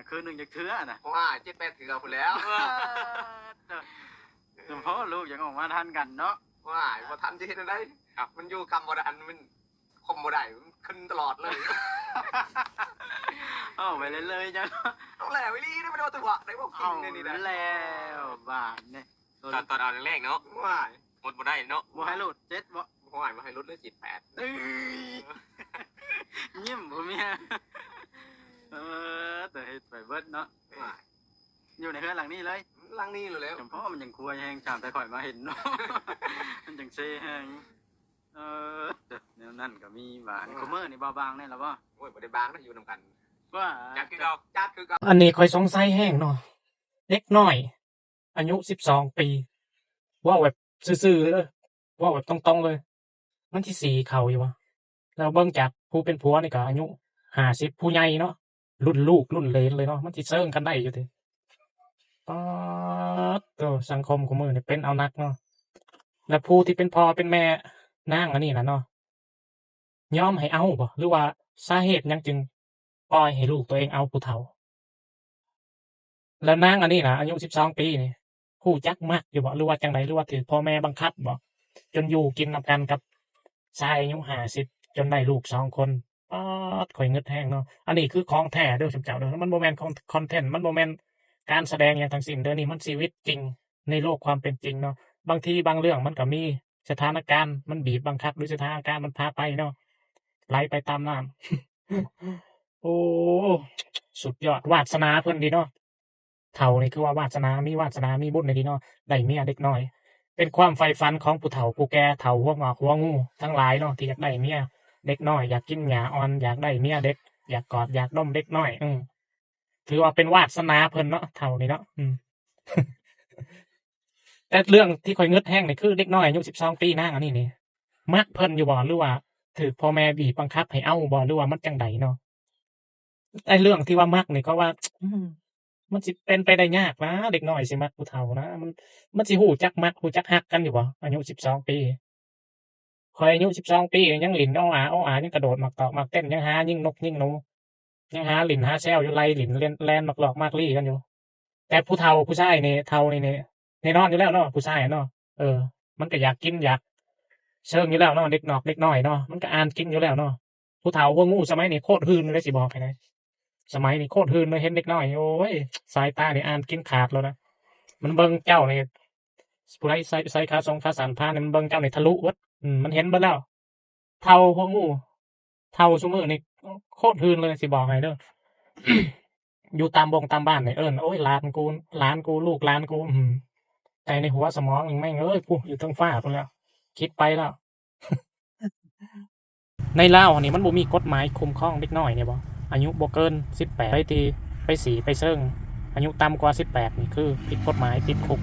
ຄືນໜຶ່ງຈັກເທື່ອນະ? ວ້າຍ ເຈັດແປດເທື່ອພຸ້ນແລ້ວ. ເອີ ສົມພໍລູກຍັງອອກມາທັນກັນເນາະ. ວ້າຍ ບໍ່ທັນຊິເຮັດແນວໃດ? ມັນຢູ່ກຳບໍ່ໄດ້ ອັນມັນຂົ່ມບໍ່ໄດ້ ມັນຂຶ້ນຕະຫຼອດເລີຍ. ເອົາໄປເລີຍໆ ຈັ່ງ ເອົາແລ້ວອີ່ຫຼີເດ້ ບໍ່ໄດ້ວ່າຕົວະໄດ້ບໍ່ກິນ ເອົາ ໃນນີ້ໄດ້ແລ້ວບາດນີ້. ຕອນ ຕອນເອົາແລກໆເນາະ. ວ້າຍ ອົດບໍ່ໄດ້ເນາະ. ບໍ່ໃຫ້ຫຼຸດ ເຈັດບໍ່? ໂອ້ຍ ບໍ່ໃຫ້ຫຼຸດເລີຍ ເຈັດແປດ. ເອີຍ ຍິ້ມຜູ້ເມຍ. ເອີ ແຕ່ເຮັດໄປເບິດເນາະ. ວ້າຍ ຢູ່ໃນເຮືອນຫຼັງນີ້ເລີຍ? ຫຼັງນີ້ແຫຼະ. ສຳພໍມັນຍັງຄວາຍແຮງ ຕາມແຕ່ຂ້ອຍມາເຫັນເນາະ ມັນຈັ່ງເຊແຮງ. ເອີ ແນວນັ້ນກໍມີວ່າ. ເອີ ຄູ່ມື້ນີ້ບໍ່ບາງແນ່ລະບໍ່? ໂອ້ຍ ບໍ່ໄດ້ບາງນະ ຢູ່ນຳກັນ. ວ່າ ຈັດຄືເກົ່າ ຈັດຄືເກົ່າ. ອັນນີ້ຂ້ອຍສົງໄສແຮງເນາະ ເດັກນ້ອຍ ອາຍຸສິບສອງປີ ເວົ້າແບບຊື່ໆເລີຍ ເວົ້າແບບຕົງໆເລີຍ ມັນຊິສີເຂົາຢູ່ບໍ່? ແລ້ວເບິ່ງຈາກຜູ້ເປັນຜົວນີ້ກໍອາຍຸຫ້າສິບ ຜູ້ໃຫຍ່ເນາະ ລຸ້ນລູກລຸ້ນເຫຼນເລີຍເນາະ ມັນຊິເຊີງກັນໄດ້ຢູ່ຕິ? ປາດໂທ້ ສັງຄົມຄູ່ມື້ນີ້ເປັນເອົາໜັກເນາະ. ແລ້ວຜູ້ທີ່ເປັນພໍ່ເປັນແມ່ນາງອັນນີ້ນະເນາະ ຍອມໃຫ້ເອົາບໍ່ ຫຼືວ່າສາເຫດຫຍັງຈຶ່ງປ່ອຍໃຫ້ລູກຕົວເອງເອົາຜູ້ເຖົ້າ? ແລ້ວນາງອັນນີ້ນະ ອາຍຸສິບສອງປີນີ້ ຮູ້ຈັກມັກຢູ່ບໍ່ ຫຼືວ່າຈັ່ງໃດ ຫຼືວ່າຖືກພໍ່ແມ່ບັງຄັບບໍ່ ຈົນຢູ່ກິນນຳກັນກັບຊາຍອາຍຸຫ້າສິບ ຈົນໄດ້ລູກສອງຄົນ? ປາດ ຂ້ອຍງຶດແຮງເນາະ. ອັນນີ້ຄືຂອງແທ້ເດີ ຊຸມເຈົ້າເດີ ມັນບໍ່ແມ່ນຄອນ ຄອນເທັນ ມັນບໍ່ແມ່ນການສະແດງຫຍັງທັງສິ້ນເດີ ນີ້ມັນຊີວິດຈິງ ໃນໂລກຄວາມເປັນຈິງເນາະ. ບາງທີບາງເລື່ອງມັນກໍມີສະຖານະການມັນບີບບັງຄັບ ຫຼືສະຖານະການມັນພາໄປເນາະ ໄຫຼໄປຕາມນ້ຳ. ໂອ້ ສຸດຍອດ ວາດສະໜາເພິ່ນດີເນາະ. ເຖົ້ານີ້ຄືວ່າວາດສະໜາ ມີວາດສະໜາ ມີບຸນດີເນາະ ໄດ້ເມຍເດັກນ້ອຍ. ເປັນຄວາມໃຝ່ຝັນຂອງຜູ້ເຖົ້າຜູ້ແກ່ ເຖົ້າຫົວງອກຫົວງູທັງຫຼາຍເນາະ ທີ່ຢາກໄດ້ເມຍເດັກນ້ອຍ ຢາກກິນຫຍ້າອ່ອນ ຢາກໄດ້ເມຍເດັກ ຢາກກອດຢາກດົມເດັກນ້ອຍ. ເອີ ຖືວ່າເປັນວາດສະໜາເພິ່ນເນາະ ເຖົ້ານີ້ເນາະ. ອືມ ແຕ່ເລື່ອງທີ່ຂ້ອຍງຶດແຮງນີ້ ຄືເດັກນ້ອຍອາຍຸສິບສອງປີ ນາງອັນນີ້ນີ້ ມັກເພິ່ນຢູ່ບໍ່ ຫຼືວ່າຖືກພໍ່ແມ່ບີບບັງຄັບໃຫ້ເອົາບໍ່ ຫຼືວ່າມັນຈັ່ງໃດເນາະ? ໄອ້ເລື່ອງທີ່ວ່າມັກນີ້ ຂ້ອຍວ່າ ອືມ ມັນຊິເປັນໄປໄດ້ຍາກນະ ເດັກນ້ອຍຊິມັກຜູ້ເຖົ້ານະ ມັນ ມັນຊິຮູ້ຈັກມັກ ຮູ້ຈັກຮັກກັນຢູ່ບໍ່ ອາຍຸສິບສອງປີ? ຂ້ອຍອາຍຸສິບສອງປີ ຍັງຫຼິ້ນອ້ອອາ ອ້ອອາ ຍັງກະໂດດໝາກຕອກໝາກເຕັ້ນ ຍັງຫາຍິງນົກຍິງໜູ ຍັງຫາຫຼິ້ນຫາແຊວຢູ່ ໄລ່ຫຼິ້ນແລ່ນ ແລ່ນໝາກຫຼອກໝາກລີ້ກັນຢູ່. ແຕ່ຜູ້ເຖົ້າ ຜູ້ຊາຍນີ້ ເຖົ້ານີ້ນີ້ ແນ່ນອນຢູ່ແລ້ວເນາະ ຜູ້ຊາຍເນາະ ເອີ ມັນກະຢາກກິນຢາກເຊີງຢູ່ແລ້ວເນາະ ເດັກນອກເດັກນ້ອຍເນາະ ມັນກະອ່ານກິນຢູ່ແລ້ວເນາະ. ຜູ້ເຖົ້າຫົວງູສະໄໝນີ້ໂຄດຮືນເລີຍ ຊິບອກໃຫ້ນະ ສະໄໝນີ້ໂຄດຮືນເລີຍ ເຫັນເດັກນ້ອຍ ໂອ້ຍ ສາຍຕານີ້ອ່ານກິນຂາດແລ້ວນະ. ມັນເບິ່ງເຈົ້ານີ້ ຜູ້ໃດໃສ່ ໃສ່ຂາສົ້ງຂາສັ້ນຜ່ານນີ້ ມັນເບິ່ງເຈົ້ານີ້ທະລຸເບິດ ອືມ ມັນເຫັນເບິດແລ້ວ. ເຖົ້າຫົວງູ ເຖົ້າຊຸມື້ນີ້ໂຄດຮືນເລີຍ ຊິບອກໃຫ້ເດີ. ຢູ່ຕາມວົງຕາມບ້ານນີ້ ເອີ້ນ ໂອ້ຍ ຫຼານກູ ຫຼານກູ ລູກຫຼານກູ ອືມ ແຕ່ໃນຫົວສະໝອງນີ້ ແມ່ງເອີຍ ພຸ້ນ ຢູ່ເທິງຟ້າພຸ້ນແລ້ວ ຄິດໄປແລ້ວ. ໃນລາວນີ້ມັນບໍ່ມີກົດໝາຍຄຸ້ມຄອງເດັກນ້ອຍນີ້ບໍ? ອາຍຸບໍ່ເກີນສິບແປດ ໃຜທີ່ໄປສີ້ໄປເຊີງ ອາຍຸຕ່ຳກວ່າສິບແປດນີ້ຄືຜິດກົດໝາຍ ຕິດຄຸກ.